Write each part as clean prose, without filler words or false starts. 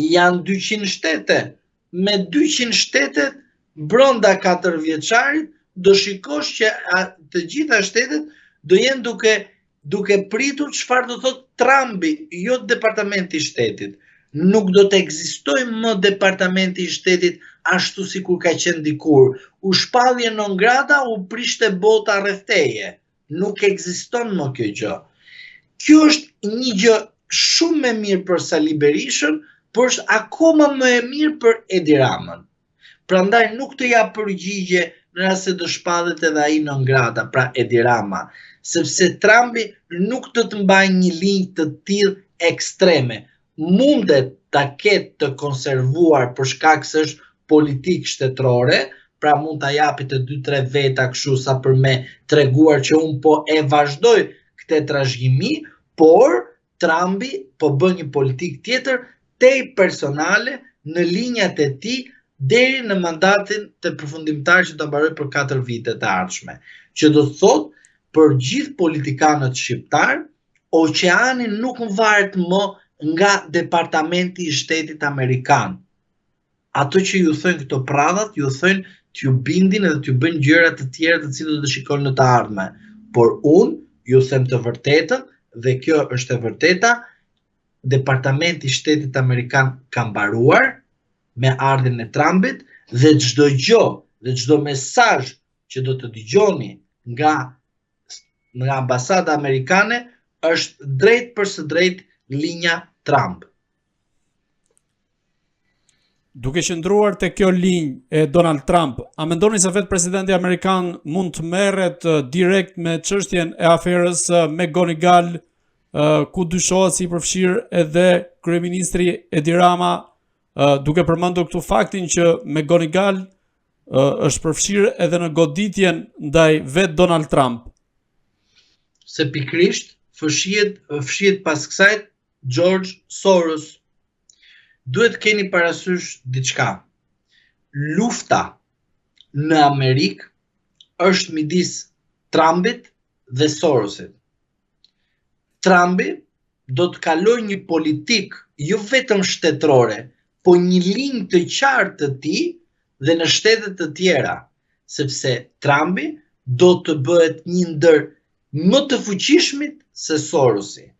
Janë 200 shtete. Me 200 shtetet brenda 4 vjeçarit do shikosh që të gjitha shtetet do jenë duke duke pritur çfarë do thotë Trumpi, jo Departamenti i Shtetit. Nuk do të ekzistojë më Departamenti i Shtetit ashtu sikur ka qenë dikur. U shpallje non grata, u prishte bota rreth teje. Nuk ekziston më kjo gjë. Kjo është një gjë shumë e mirë për Sali Berishën, por është akoma më e mirë për Edi Ramën. Prandaj nuk të jap përgjigje në rast se do shpallet edhe ai non grata, pra Edi Rama, sepse Trumpi nuk do të mbajë një linjë të tillë ekstreme. Mundet ta ketë të konservuar për shkak se është politikë shtetërore, pra mund ta japi te 2-3 veta kështu sa për me treguar që unë po e vazhdoj këtë trashëgimi, por Trumpi po bën një politikë tjetër tej personale në linjat e tij deri në mandatin të përfundimtar që do mbarojë për 4 vite të ardhshme. Që do të thotë për gjithë politikanët shqiptarë, oqeani nuk varet më nga Departamenti i Shtetit Amerikan. Ato që ju thojnë këto prrallat, ju thojnë t'ju bindin edhe t'ju bëjnë gjëra të tjera të cilat do të shikoni në të ardhme. Por unë ju them të vërtetën dhe kjo është e vërteta, Departamenti i Shtetit Amerikan ka mbaruar me ardhjen e Trumpit dhe çdo gjë dhe çdo mesazh që do të dëgjoni nga nga ambasada amerikane është drejt për së drejt linja Trump. Duke qëndruar te kjo linjë e Donald Trump, a mendoni se vetë presidenti amerikan mund të merret direkt me çështjen e aferës McGonigal, ku dyshohet si i përfshirë edhe kryeministri Edi Rama, duke përmendur këtu faktin që McGonigal është përfshirë edhe në goditjen ndaj vetë Donald Trump? Se pikërisht fshihet fshihet pas kësaj George Soros. Duhet të keni parasysh diçka. Lufta në Amerikë është midis Trumpit dhe Sorosit. Trumpi do të kalojë një politikë jo vetëm shtetërore, po një linjë të qartë të tij dhe në shtete të tjera, sepse Trumpi do të bëhet një ndër më të fuqishmit se Sorosi.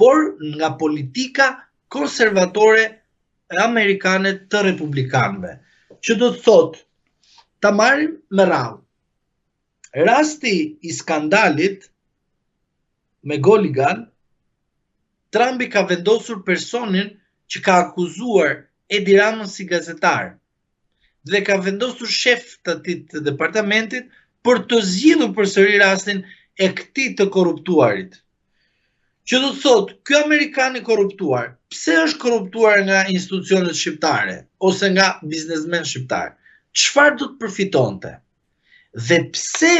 por nga politika konservatore amerikane të republikanëve, që do të thotë, ta marrim me radhë. Rasti i skandalit McGonigal, Trumpi ka vendosur personin që ka akuzuar Edi Ramën si gazetar dhe ka vendosur shef të atij të departamentit për të zgjidhur përsëri rastin e këtij të korruptuarit. Që do të thotë, ky amerikan i korruptuar, pse është korruptuar nga institucionet shqiptare ose nga biznesmenë shqiptarë? Çfarë do të përfitonte? Dhe pse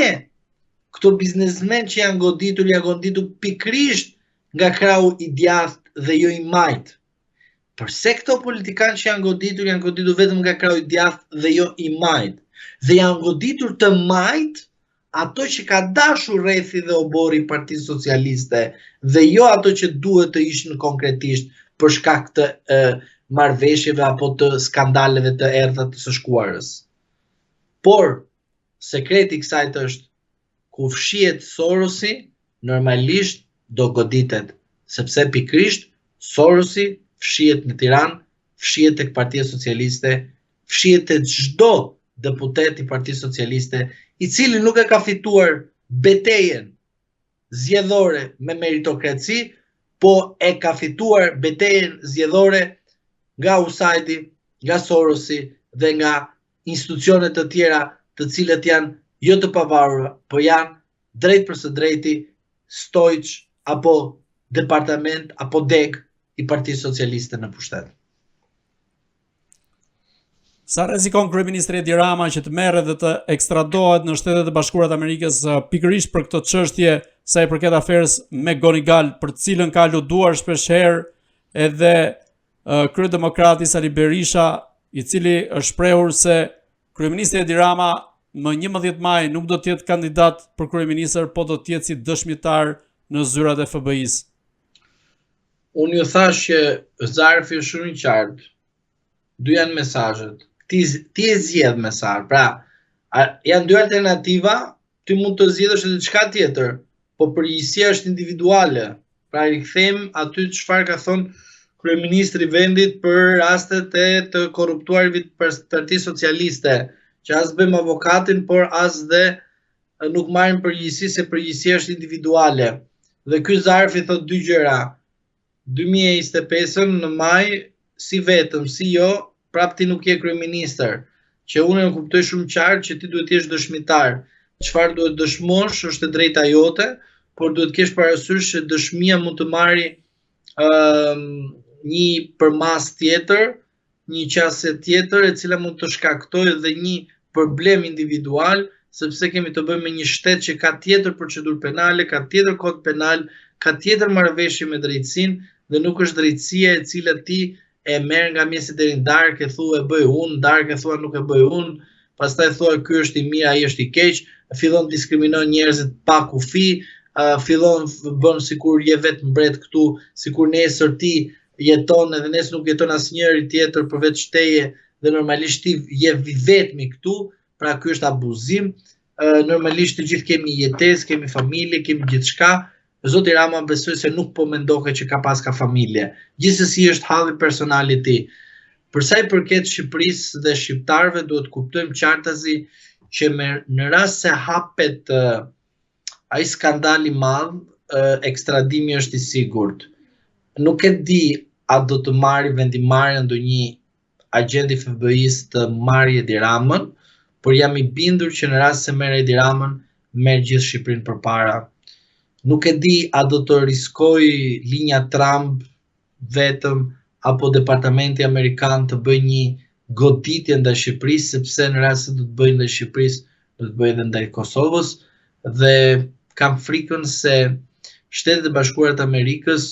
këto biznesmenë që janë goditur, janë goditur pikërisht nga krahu i djathtë dhe jo i majtë? Përse këto politikanë që janë goditur, janë goditur vetëm nga krahu i djathtë dhe jo i majtë? Dhe janë goditur të majtë ato që ka dashur rrethi dhe oborri i Partisë Socialiste dhe jo ato që duhet të ishin konkretisht për shkak të e, marrëveshjeve apo të skandaleve të errëta të së shkuarës. Por sekreti i kësaj është ku fshihet Sorosi, normalisht do goditet, sepse pikërisht Sorosi fshihet në Tiranë, fshihet tek Partia Socialiste, fshihet te çdo deputet i Partisë Socialiste, i cili nuk e ka fituar betejën zgjedhore me meritokraci, po e ka fituar betejën zgjedhore nga USAID-i, nga Sorosi dhe nga institucione të tjera të cilët janë jo të pavarura, po janë drejt për së drejti stoiç apo departament apo degë i Partisë Socialiste në pushtet. Sa rrezikon kryeministri Edi Rama që të merret dhe të ekstradohet në Shtetet e Bashkuara të Amerikës pikërisht për këtë çështje sa i përket aferës McGonigal, për të cilën ka aluduar shpeshherë edhe kryedemokrati Sali Berisha, i cili është shprehur se kryeministri Edi Rama më 11 maj nuk do të jetë kandidat për kryeministër, po do të jetë si dëshmitar në zyrat e FBI-së. Unë ju thashë që zarfi është shumë i qartë. Dy janë mesazhet. Ti ti e zgjedh mesazh. Pra, a, janë dy alternativa, ti mund të zgjedhësh edhe diçka tjetër, po përgjegjësia është individuale. Pra rikthehemi aty çfarë ka thënë kryeministri i vendit për rastet e të korruptuarve të Partisë Socialiste, që as bëjmë avokatin, por as dhe nuk marrim përgjegjësi se përgjegjësia është individuale. Dhe ky zarfi thotë dy gjëra. 2025-ën në maj si vetëm, si jo, prap ti nuk je kryeministër. Që unë e kuptoj shumë qartë që ti duhet të jesh dëshmitar. Çfarë duhet dëshmosh është e drejta jote, por duhet të kesh parasysh që dëshmia mund të marri ë uh, një përmasë tjetër, një qasje tjetër e cila mund të shkaktojë dhe një problem individual, sepse kemi të bëjmë me një shtet që ka tjetër procedurë penale, ka tjetër kod penal, ka tjetër marrëveshje me drejtësinë dhe nuk është drejtësia e cila ti e merr nga mëngjesi deri në darkë e thua e bëj unë, darkë e thua nuk e bëj unë, pastaj thua ky është i mirë, ai është i keq, fillon diskriminon njerëzit pa kufi, uh, fillon bën sikur je vetë mbret këtu, sikur nesër ti jeton edhe nesër nuk jeton asnjëri tjetër përveç teje dhe normalisht ti je i vetmi këtu, pra ky është abuzim. Normalisht të gjithë kemi jetesë, kemi familje, kemi gjithçka. Zoti Rama besoj se nuk po mendoke që ka paska familje. Gjithsesi është halli personal i tij. Për sa i përket Shqipërisë dhe shqiptarëve duhet të kuptojmë qartazi që me, në rast se hapet uh, ai skandal i madh, ekstradimi është i sigurt. Nuk e di a do të marrë vendimmarrje ndonjë agjent i FBI-së të marrë Edi Ramën, por jam i bindur që në rast se merr Edi Ramën, merr gjithë Shqipërinë përpara. Nuk e di a do të riskojë linja Trump vetëm apo Departamenti Amerikan të bëjë një goditje ndaj Shqipërisë, sepse në rast se do të bëjë ndaj Shqipërisë, do të bëjë edhe ndaj Kosovës dhe kam frikën se Shtetet e Bashkuara të Amerikës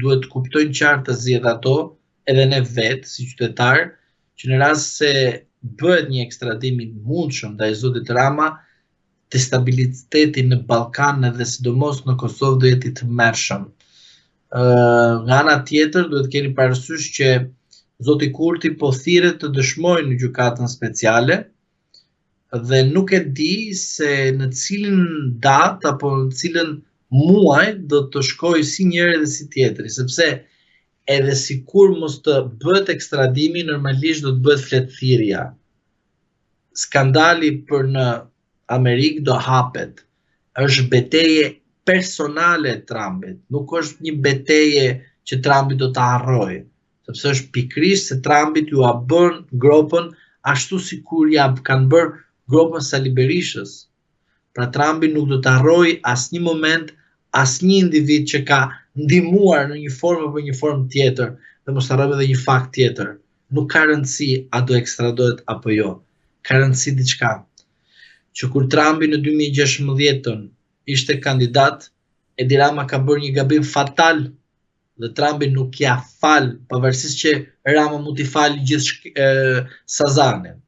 duhet të kuptojnë qartazi edhe ato, edhe ne vetë si qytetarë, që në rast se bëhet një ekstradim i mundshëm ndaj zotit Rama, destabiliteti në Ballkan dhe sidomos në Kosovë do jetë i tmerrshëm. Ë nga ana tjetër duhet të keni parasysh që zoti Kurti po thirret të dëshmojë në gjykatën speciale dhe nuk e di se në cilën datë apo në cilën muaj do të shkojë si njëri dhe si tjetri, sepse edhe sikur mos të bëhet ekstradimi, normalisht do të bëhet fletëthirrja. Skandali për në Amerikë do hapet. Është betejë personale e Trumpit, nuk është një betejë që Trumpi do ta harrojë, sepse është pikërisht se Trumpit jua bën gropën ashtu sikur ja kanë bërë gropën Sali Berishës. Pra Trumpi nuk do të harrojë asnjë moment, asnjë individ që ka ndihmuar në një formë apo një formë tjetër, dhe mos harrojmë edhe një fakt tjetër. Nuk ka rëndësi a do ekstradohet apo jo. Ka rëndësi diçka. Që kur Trumpi në 2016-ën ishte kandidat, Edi Rama ka bërë një gabim fatal dhe Trumpi nuk ja fal, pavarësisht që Rama mund t'i falë gjithë Sazanin.